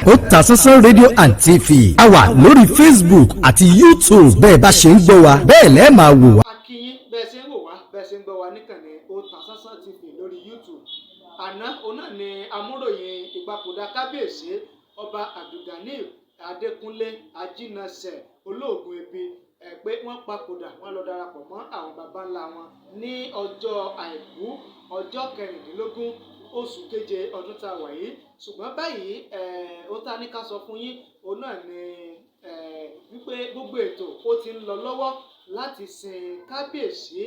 Otasansan Radio and TV, a wà lórí Facebook àti YouTube. Bẹ́ẹ̀ bá ṣe ń gbọ́ wa, bẹ́ẹ̀ lẹ́ẹ̀ máa wò wá. A kí yín bẹ́ẹ̀ ṣe ń wò wá, bẹ́ẹ̀ ṣe ń gbọ́ wa níkànnì Otasansan TV lórí YouTube. Àná òun náà ni amúròyìn ìpapòdà Kábíyèsí Ọba Abdulganiy Adékúnlé Ajínasẹ̀ Olóògùn Ebi ẹ pé wọ́n papòdà, wọ́n lọ darapọ̀ mọ́ àwọn baba ńlá wọn ní ọjọ́ Àìkú, ọjọ́ 16 oṣù keje ọdún tá a wà yìí. Ṣùgbọ́n báyìí, ohun tá a ní ká sọ fún yín òun náà ni wípé gbogbo ètò ó ti ń lọ lọ́wọ́ láti sin Kábíyèsí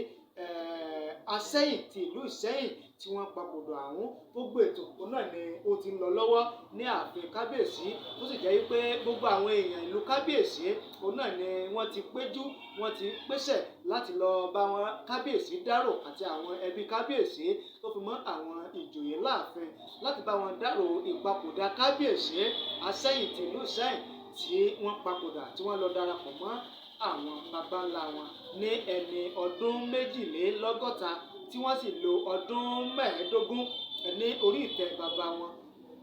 Asẹ́yìn ti ìlú Ìsẹ́yìn tí wọ́n papòdà ọ̀hún. Gbogbo ètò òun náà ni ó ti ń lọ lọ́wọ́ ní ààfin kábíyèsí, tó sì jẹ́ wípé gbogbo àwọn èèyàn ìlú kábíyèsí òun náà ni wọ́n ti péjú, wọ́n ti pèsè láti lọ bá wọn kábíyèsí dárò àti àwọn ẹbí kábíyèsí tó fi mọ́ àwọn ìjòyè láàfin láti bá wọn dárò ìpapòdà Kábíyèsí Asẹ́yìn ti ìlú Ìsẹ́yìn tí wọ́n papòdà, tí wọ́n lọ darapọ̀ mọ́ àwọn baba ńlá wọn ní ẹni ọdún 62, tí wọ́n sì lo ọdún 15 ní orí ìtẹ́ bàbá wọn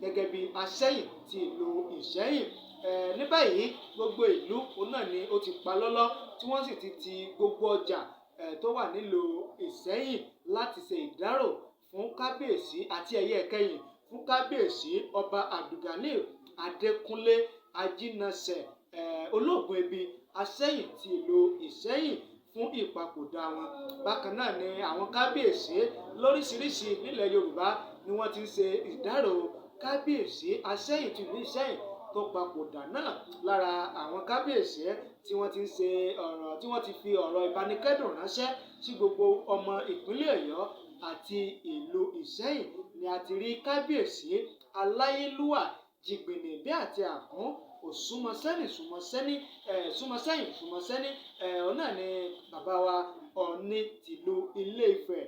gẹ́gẹ́ bí Asẹ́yìn ti ìlú Ìsẹ́yìn. Ní báyìí, gbogbo ìlú òun náà ni ó ti pa lọ́lọ́, tí wọ́n sì ti ti gbogbo ọjà tó wà nílùú Ìsẹ́yìn láti ṣe ìdárò fún kábíyèsí àti ẹ̀yẹ ìkẹyìn fún Kábíyèsí Ọba Abdulganiy Adékúnlé Ajínasẹ̀, Olóògùn Ebi, Asẹ́yìn ti ìlú Ìsẹ́yìn fún ìpapòdà wọn. Bákan náà ni àwọn kábíyèsí lóríṣiríṣi nílẹ̀ Yorùbá ni wọ́n ti ń ṣe ìdárò Kábíyèsí Asẹ́yìn ti ìlú Ìsẹ́yìn tó papòdà náà. Lára àwọn kábíyèsí tí wọ́n ti ń ṣe ọ̀rọ̀, tí wọ́n ti fi ọ̀rọ̀ ìbánikẹ́dùn ránṣẹ́ sí gbogbo ọmọ ìpínlẹ̀ Ọ̀yọ́ àti ìlú Ìsẹ́yìn ni a ti rí Kábíyèsí aláyélúwà Jìgbìnì bí àti àkún òsúnmọ́sẹ́nì súnmọ́sẹ́nì súnmọ́sẹ́yìn súnmọ́sẹ́nì ẹ̀ ọ̀nà ni bàbá wa Ọọ̀ni tìlú Ilé Ifẹ̀,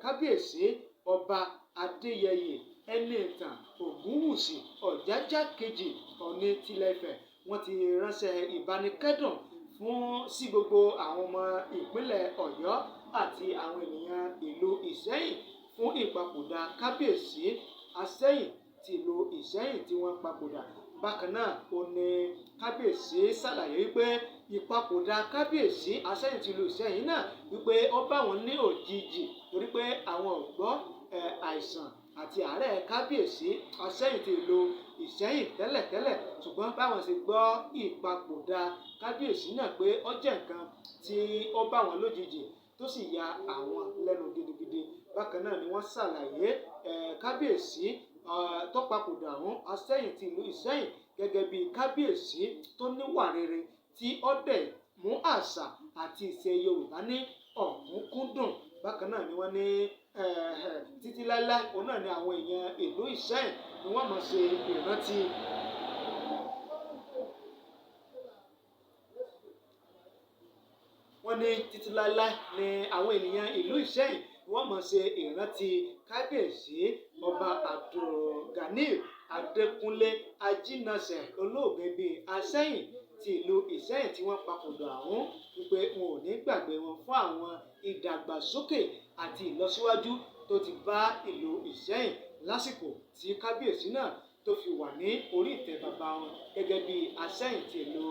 Kábíyèsí Ọba Adéyẹyè Ẹniìtàn Ògúnwùsì Ọ̀jájá kejì, Ọọ̀ni tilẹ̀ Ifẹ̀. Wọ́n ti ránṣẹ́ ìbánikẹ́dùn fún sí gbogbo àwọn ọmọ ìpínlẹ̀ Ọ̀yọ́ àti àwọn ènìyàn ìlú Ìsẹ́yìn fún ìpapòdà Kábíyèsí Asẹ́yìn tìlú Ìsẹ́yìn tí wọ́n papòdà. Bákan náà ó ní kábíyèsí ṣàlàyé wípé ìpapòdà Kábíyèsí Asẹ́yìn tìlú Ìsẹ́yìn náà, wípé ó bá wọn ní òjijì, torí pé àwọn ò gbọ́ àìsàn àti àárẹ̀ Kábíyèsí Asẹ́yìn tìlú Ìsẹ́yìn tẹ́lẹ̀tẹ́lẹ̀. Ṣùgbọ́n báwọn ṣe gbọ́ ìpapòdà kábíyèsí náà, pé ó jẹ́ nǹkan tí ó bá wọn lójijì, tó sì ya àwọn lẹ́nu gidigidi. Bákan náà ni wọ́n ṣàlàyé kábíyèsí tó papòdà ọ̀hún, Asẹ́yìn ti ìlú Ìsẹ́yìn, gẹ́gẹ́ bí kábíyèsí tó níwà rere, tí ó dẹ̀ mú àṣà àti ìṣe Yorùbá ní ọ̀kúnkúndùn. Bákan náà ni wọ́n ní títí láéláé òun náà ni àwọn èèyàn ìlú Ìsẹ́yìn ni wọ́n máa ṣe ìrántí wọ́n ní títí láéláé ni àwọn ènìyàn ìlú Ìsẹ́yìn wọ́n máa ṣe ìrántí Kábíyèsí Ọba Abdulganiy Adékúnlé Ajínasẹ̀, olóògbé bíi Asẹ́yìn ti ìlú Ìsẹ́yìn tí wọ́n papòdà ọ̀hún, wípé wọn ò ní gbàgbé wọn fún àwọn ìdàgbàsókè àti ìlọsíwájú tó ti bá ìlú Ìsẹ́yìn lásìkò tí kábíyèsí náà tó fi wà ní orí ìtẹ́ bàbá wọn gẹ́gẹ́ bí Asẹ́yìn ti ìlú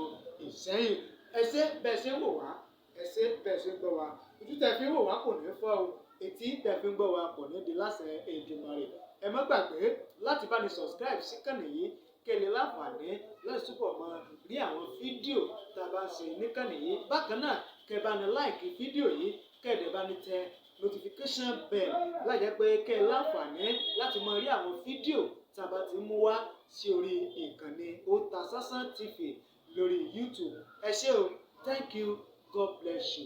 Ìsẹ́yìn. Ẹ ṣé bẹ́ẹ̀ ṣe ń wò wá, ẹ ṣé bẹ́ẹ̀ ṣe ń gbọ́ wa. Ojú tẹ́ fi ń wò wá kò ní fọ́ o, etí tẹ́ fi ń gbọ́ wa kò ní di láṣẹ Èdùmàrè. Ẹ má gbàgbé láti bá ní subscribe síkànnì yìí, kí ẹ lè láǹfààní láti túbọ̀ máa rí àwọn fídíò tá a bá ń ṣe níkànnì yìí. Bákan náà, kẹ́ ẹ bá ní like fídíò yìí, kẹ́ ẹ dẹ̀ bá ní tẹ notification bell láì jẹ́ pé kẹ́ ẹ láǹfààní láti máa rí àwọn fídíò tá a bá ti mú wá sí orí ìkànnì Otasansan TV lórí YouTube. Ẹ ṣé o. Thank you. God bless you.